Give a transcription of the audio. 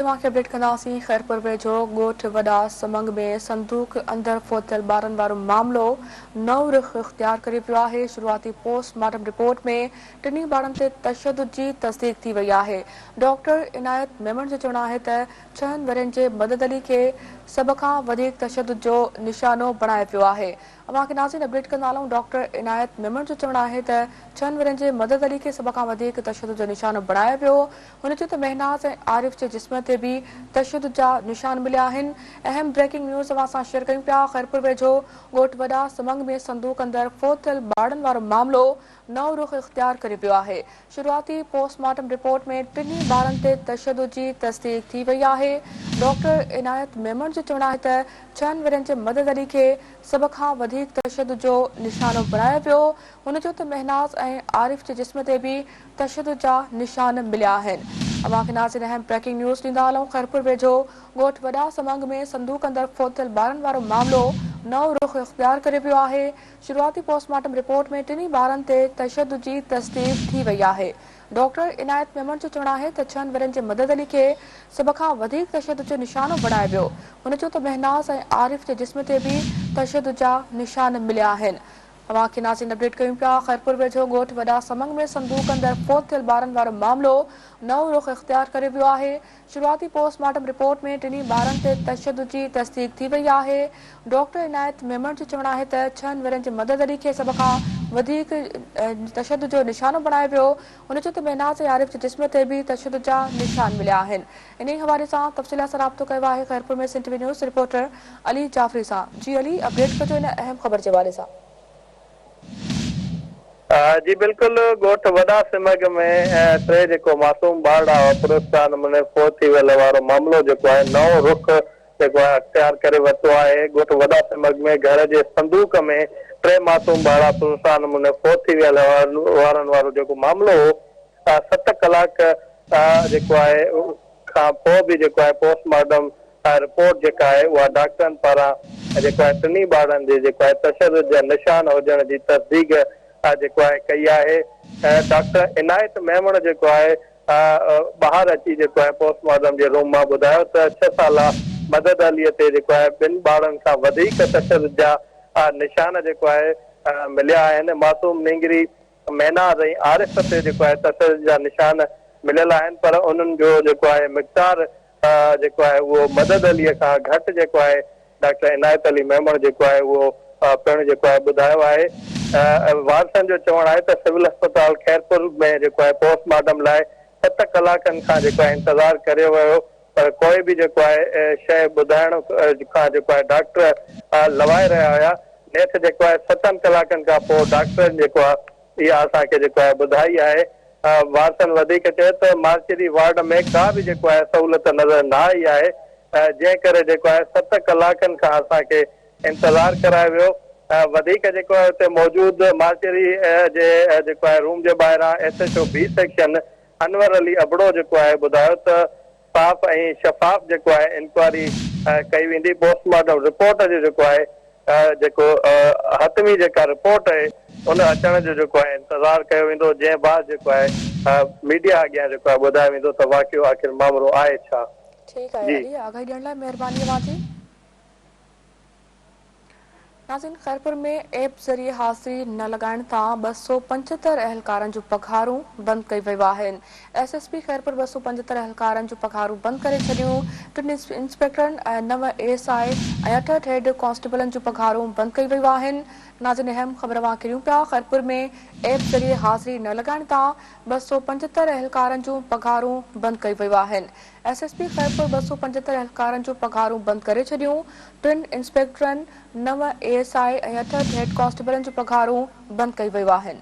اوهان کي اپڊيٽ ڪنداسين خيرپور ويجهو ڳوٺ وڏا سمنگ ۾ صندوق اندر فوت ٿيل ٻارن وارو معاملو نئون رخ اختيار ڪري پيو آهي شروعاتي پوسٽ مارٽم رپورٽ ۾ ٽنهي ٻارن تي تشدد جي تصديق ٿي وئي آهي ڊاڪٽر عنايت ميمڻ جو چوڻ آهي ته ڇهن ورهين جي مدد علي کي سڀ کان وڌيڪ تشدد جو نشانو بڻايو ويو آهي اوهان کي ناظرين اپڊيٽ ڪندا هلون ڊاڪٽر عنايت ميمڻ جو چوڻ آهي ته ڇهن ورهين جي مدد علي کي سڀ کان وڌيڪ تشدد جو نشانو بڻايو ويو هن چيو ته مهناز ۽ عارف جي جسم تي به تشدد جا نشان مليا آهن اهم بريڪنگ نيوز اوهان سان شيئر ڪيون پيا خيرپور ويجهو ڳوٺ وڏا سمنگ ۾ صندوق اندر فوت ٿيل ٻارڙن وارو معاملو نئون رخ اختيار ڪري پيو آهي. شروعاتي پوسٽ مارٽم رپورٽ ۾ ٽنهي ٻارن تي تشدد جي تصديق ٿي وئي آهي. ڊاڪٽر عنايت ميمڻ جو چوڻ آهي ته ڇهن ورهين جي مدد علي کي سڀ کان وڌيڪ تشدد جو نشانو بڻايو ويو. هن چيو ته مهناز ۽ عارف جي جسم تي به تشدد جا نشان مليا آهن. اوهان کي ناظرين اهم بريڪنگ نيوز ڏيندا هلون خيرپور ويجهو ڳوٺ وڏا سمنگ ۾ صندوق اندر فوت ٿيل ٻارن وارو معاملو نئون رخ اختيار ڪري پيو آهي. شروعاتي پوسٽ مارٽم رپورٽ ۾ ٽنهي ٻارن تي تشدد جي تصديق ٿي وئي آهي. ڊاڪٽر عنايت ميمڻ جو چوڻ آهي ته ڇهن ورهين جي مدد علي کي سڀ کان وڌيڪ تشدد جو نشانو بڻايو ويو. هن چيو ته مهناز ۽ عارف جي جسم تي به تشدد جا نشان مليا آهن. اوهان کي ناظرين اپڊيٽ ڪيون پيا خيرپور ويجهو ڳوٺ وڏا سمنگ ۾ صندوق اندر فوت ٿيل ٻارن وارو معاملو نئون رخ اختيار ڪري ويو آهي. شروعاتي پوسٽ مارٽم رپورٽ ۾ ٽنهي ٻارن تي تشدد جي تصديق ٿي وئي آهي. ڊاڪٽر عنايت ميمڻ جو چوڻ آهي ته ڇهن ورهين جي مدد علي کي سڀ کان وڌيڪ تشدد جو نشانو بڻايو ويو. هن چيو ته مهناز ۽ عارف جي جسم تي به تشدد جا نشان مليا آهن. انهي حوالي سان تفصيلا سان رابطو ڪيو آهي Khairpur ۾ Sindh T V news reporter Ali Jafri سان. جي علي اپڊيٽ ڪجو ان اهم خبر جي حوالي سان. جي بلڪل ڳوٺ وڏا سمگ ۾ ٽي جيڪو معصوم ٻارڙا هئا پراسرار نموني فوت ٿي ويل وارو معاملو جيڪو آهي نئون رخ جيڪو آهي اختيار ڪري ورتو آهي ڳوٺ وڏا سمگ ۾ گهر جي صندوق ۾ ٽي معصوم ٻارڙا پراسرار نموني فوت ٿي ويل وارن وارو جيڪو معاملو هو ست ڪلاڪ جيڪو آهي کان پوء به جيڪو آهي پوسٽ مارٽم رپورٽ جيڪا آهي اها ڊاڪٽرن پاران جيڪو آهي ٽنهي ٻارڙن جي جيڪو آهي تشدد جا نشان هجڻ جي تصديق جيڪو آهي ڪئي آهي ڊاڪٽر عنايت ميمڻ جيڪو آهي ٻاهر اچي جيڪو آهي پوسٽ مارٽم جي روم مان ٻڌايو ته ڇهه سالا مدد علي تي جيڪو آهي ٻن ٻارڙن کان وڌيڪ تشدد جا نشان جيڪو آهي مليا آهن معصوم نينگري مهناز ۽ عارف تي جيڪو آهي تشدد جا نشان مليل آهن پر انهن جو جيڪو آهي مقدار جيڪو آهي اهو مدد علي کان گهٽ جيڪو آهي ڊاڪٽر عنايت علي ميمڻ جيڪو آهي اهو پڻ جيڪو آهي ٻڌايو آهي وارثن جو چوڻ آهي ته سول اسپتال خيرپور ۾ جيڪو آهي پوسٽ مارٽم لاء ست ڪلاڪن کان جيڪو آهي انتظار ڪريو ويو پر ڪوئي به جيڪو آهي شيء ٻڌائڻ کان جيڪو آهي ڊاڪٽر لوائي رهيا هيا نيٺ جيڪو آهي ستن ڪلاڪن کان پوء ڊاڪٽرن جيڪو آهي اها اسان کي جيڪو آهي ٻڌائي آهي وارثن وڌيڪ چيو ته مارچري وارڊ ۾ ڪا به جيڪو آهي سهولت نظر نه آئي آهي جنهن ڪري جيڪو آهي ست ڪلاڪن کان اسان کي انتظار ڪرايو ويو وڌيڪ جيڪو آهي اتي موجود مارچري جي جيڪو آهي روم جي ٻاهران S H O B section Anwar Ali Abro جيڪو آهي ٻڌايو ته صاف ۽ شفاف جيڪو آهي انڪوائري ڪئي ويندي پوسٽ مارٽم رپورٽ جو جيڪو آهي جيڪو حتمي جيڪا رپورٽ آهي ان اچڻ جو جيڪو آهي انتظار ڪيو ويندو جنهن بعد جيڪو آهي ميڊيا اڳيان جيڪو آهي ٻڌايو ويندو ته واقعو آخر مامرو آهي ڇا ٺيڪ آهي جي. علي آگاهي ڏيڻ لاء مهرباني اوهان جي. ناظرين خيرپور ۾ ايپ ذريعي حاضري نه لڳائڻ تان 275 اهلڪارن جون پگهارون بند ڪيون ويون آهن. ايس ايس پي خيرپور 275 اهلڪارن جون پگهارون بند ڪري ڇڏيون. ٽن انسپيڪٽرن ۽ نو اي ايس I ۽ 68 head ڪانسٽيبلن جون پگهارون بند ڪيون ويون آهن. ناظرين اهم خبر اوهان کي ڏيون پيا خيرپور ۾ ايپ ذريعي حاضري نه لڳائڻ تان 275 اهلڪارن جون پگهارون بند ڪيون ويون آهن. ايس ايس پي خيرپور 275 اهلڪارن جون پگهارون بند ڪري ڇڏيون، ٽن انسپيڪٽرن، نو اي ايس I ۽ 68 head ڪانسٽيبلن جون پگهارون بند ڪيون ويون آهن.